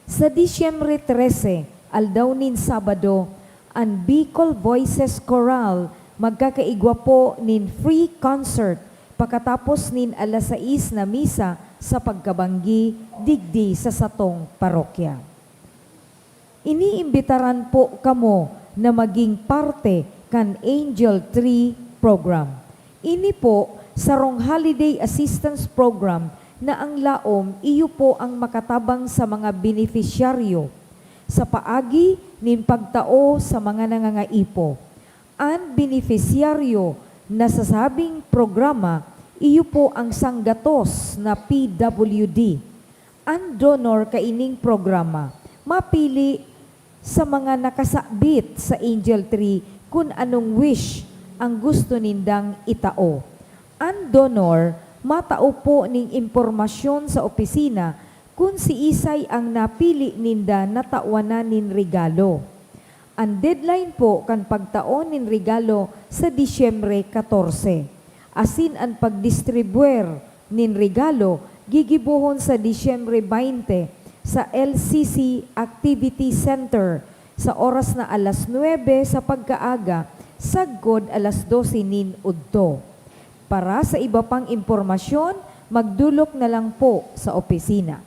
Sa Disyembre trese, aldaw nin Sabado, an Bicol Voices Chorale magkakaigwa po nin free concert pakatapos nin alas sais na misa sa pagkabanggi digdi sa satong parokya. Iniimbitaran po kamo na maging parte kan Angel Tree Program. Ini po sarong holiday assistance program na ang laom iyo po ang makatabang sa mga benepisyaryo sa paagi nin pagtao sa mga nangangaipo. An benepisyaryo na sa sabing programa, iyo po ang sanggatos na P W D. An donor kaining programa mapili sa mga nakasabit sa Angel Tree kun anong wish ang gusto nindang itao. An donor matao po nin impormasyon sa opisina kun siisay ang napili ninda na tawanan nin regalo. An deadline po kan pagtao nin regalo sa Disyembre katorse, asin an pagdistribuer nin regalo gigibohon sa Disyembre baynte sa L C C Activity Center sa oras na alas nuebe sa pagkaaga sagkod alas dose nin udto. Para sa iba pang impormasyon, magdolok na lang po sa opisina.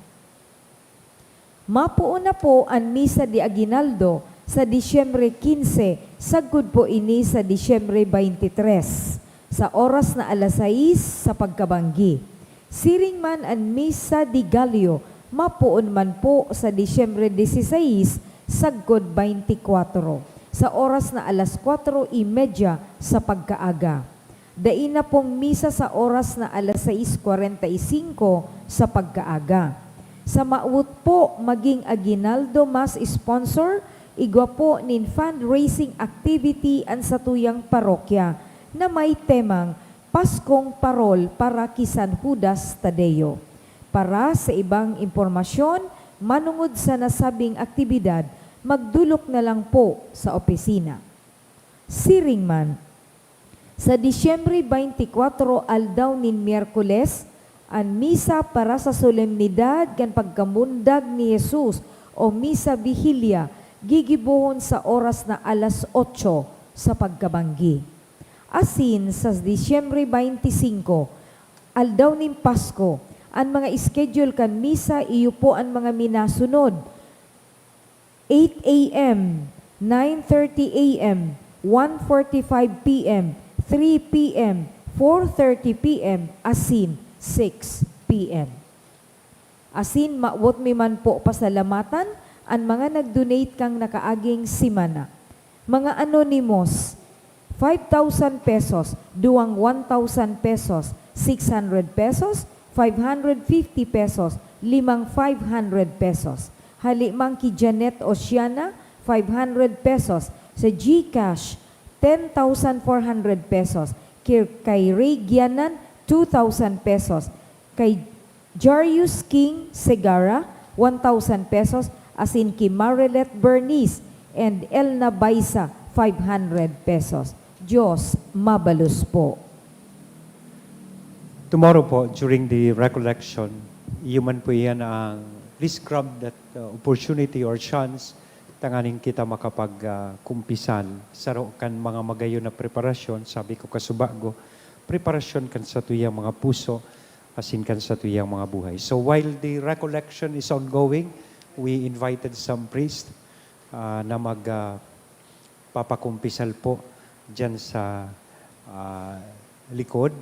Mapoon na po an Misa de Aguinaldo sa Disyembre quince, sagkod po ini sa Disyembre veintitrés, sa oras na alas sais sa pagkabanggi. Siring man an Misa de Gallo, mapoon man po sa Disyembre dieciséis, sagkod veinticuatro, sa oras na alas kuwatro y medya sa pagkaaga. Dai na pong misa sa oras na alas sais kwarenta y singko sa pagkaaga. Sa mawot po maging aguinaldo mass sponsor, igwa po nin fundraising activity an satuyang parokya na may temang Paskong Parol para ki San Judas Tadeo. Para sa ibang impormasyon manongod sa nasabing aktibidad, magdolok na lang po sa opisina. Siring man, sa Disyembre veinticuatro, aldaw nin Miyerkules, an misa para sa solemnidad kan pagkamundag ni Jesus o Misa Vigilia Gigibohon sa oras na alas otso sa pagkabanggi. Asin sa Disyembre twenty-five, aldaw nin Pasko, an mga schedule kan misa iyo po an mga minasunod: eight A M, nine thirty A M, one forty-five P M, three P M, four thirty P M, asin six P M. Asin mawot mi man po pasalamatan an mga nag-donate kan nakaaging semana. Mga anonymous, five thousand pesos, duwang one thousand pesos, six hundred pesos, five hundred fifty pesos, limang five hundred pesos. Hali man ki Janet Oceana, five hundred pesos. Sa GCash, ten thousand four hundred pesos. Kir-, kay Ray Gianan, two thousand pesos. Kay Jarius King Segarra, one thousand pesos, asin ki Marilet Bernice and Elna Baisa, five hundred pesos. Diyos mabalos po. Tomorrow po, during the recollection, iyo man po iyan ang, please grab that uh, opportunity or chance tanganing kita makapag uh, kumpisal saro kan mga magayon na preparasyon, sabi ko kasubago, preparasyon kan satuyang mga puso, asin kan satuyang mga buhay. So while the recollection is ongoing, we invited some priest uh, na mag uh, papakumpisal po dyan sa uh, likod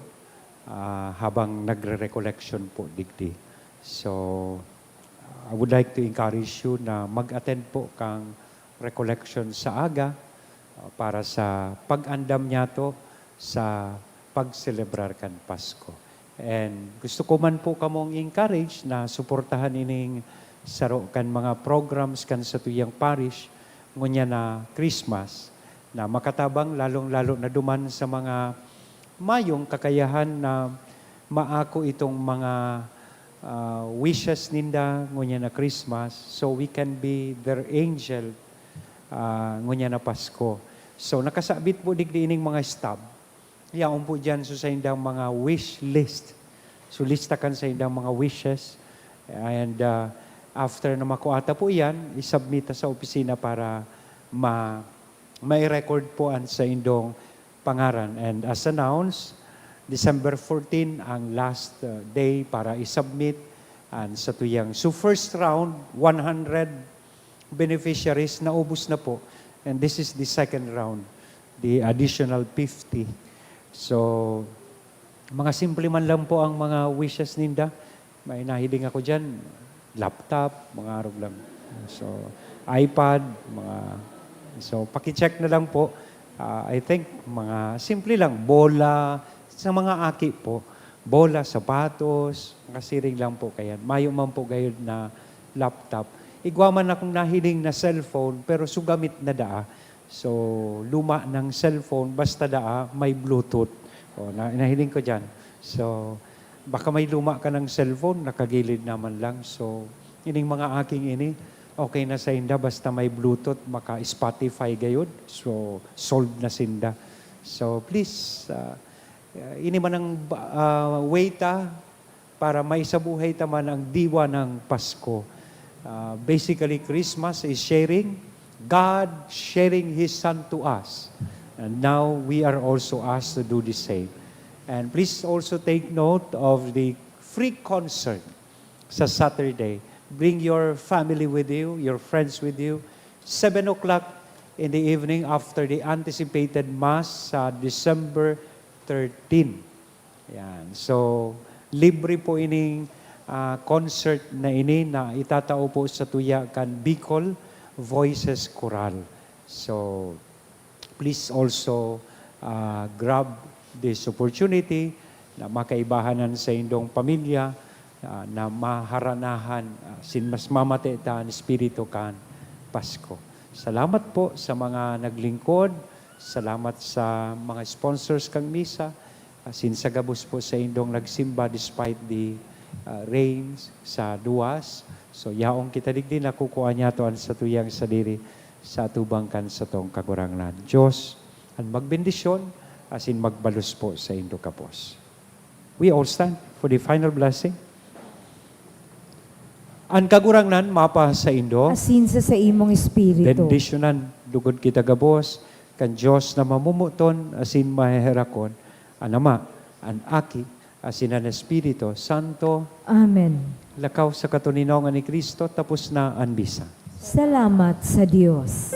uh, habang nagre-recollection po digdi. So I would like to encourage you na mag-attend po kang recollection sa aga uh, para sa pag-andam niyato sa pagselebrar kan Pasko. And gusto ko man po kamong encourage na suportahan ining saro kan mga programs kan satuyang parish ngunyan na Christmas na makatabang, lalong-lalo na duman sa mga mayong kakayahan na maako itong mga uh, wishes ninda ngunyan na Christmas, so we can be their angel uh, ngunyan na Pasko. So nakasabit po digdi ining mga stub. Yaon po dyan so saindang mga wish list. So lista kan saindang mga wishes. And uh, after na makuha ta po iyan, isubmit ta sa opisina para ma may record po an saindong pangaran. And as announced, December fourteen ang last uh, day para isubmit an satuyang. So first round, one hundred beneficiaries, naubos na po. And this is the second round, the additional fifty. So mga simple man lang po ang mga wishes ninda. May nahiling ako dyan, laptop, mga arog lang. So iPad, mga... So pakicheck na lang po. Uh, I think mga simple lang, bola, sa mga aki po, bola, sapatos, makasiring lang po kayan. Mayo man po gayod na laptop. Igwa man akong nahiling na cellphone, pero sugamit na daa. So luma ng cellphone, basta daa may Bluetooth. O, na, nahiling ko dyan. So baka may luma ka ng cellphone, nakagilid naman lang. So ining mga aking ini, okay na sa inda, basta may Bluetooth, maka-Spotify gayod. So solved na sinda. So please, uh, ini man ang uh, way ta para maisabuhay ta man ang diwa ng Pasko. Uh, basically, Christmas is sharing, God sharing His Son to us. And now we are also asked to do the same. And please also take note of the free concert sa Saturday. Bring your family with you, your friends with you. Seven o'clock in the evening after the anticipated Mass sa December thirteen. Yan. So libre po ining uh, concert na ini na itatao po sa tuya kan Bicol Voices Chorale. So please also uh, grab this opportunity na makaibahanan sa indong pamilya uh, na maharanahan uh, sin mas mamate ta an espiritu kan Pasko. Salamat po sa mga naglingkod. Salamat sa mga sponsors kang misa. Asin sa gabos po sa indong nagsimba despite the uh, rains sa duwas. So yaong kita digdi, nakukuha niya to an satuyang sadiri sa atubang kan satong Kagurangnan. Diyos an magbendisyon asin magbalos po sa indo kapos. We all stand for the final blessing. An Kagurangnan mapasaindo. Asin sa saimong espiritu. Bendisyonan lugod kita gabos kan Dios na mamomoton asin maheherakon, an Ama, an Aki, asin an Espiritu Santo. Amen. Lakaw sa katoninongan ni Cristo, tapos na an misa. Salamat sa Dios.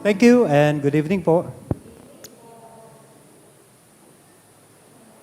Thank you and good evening po.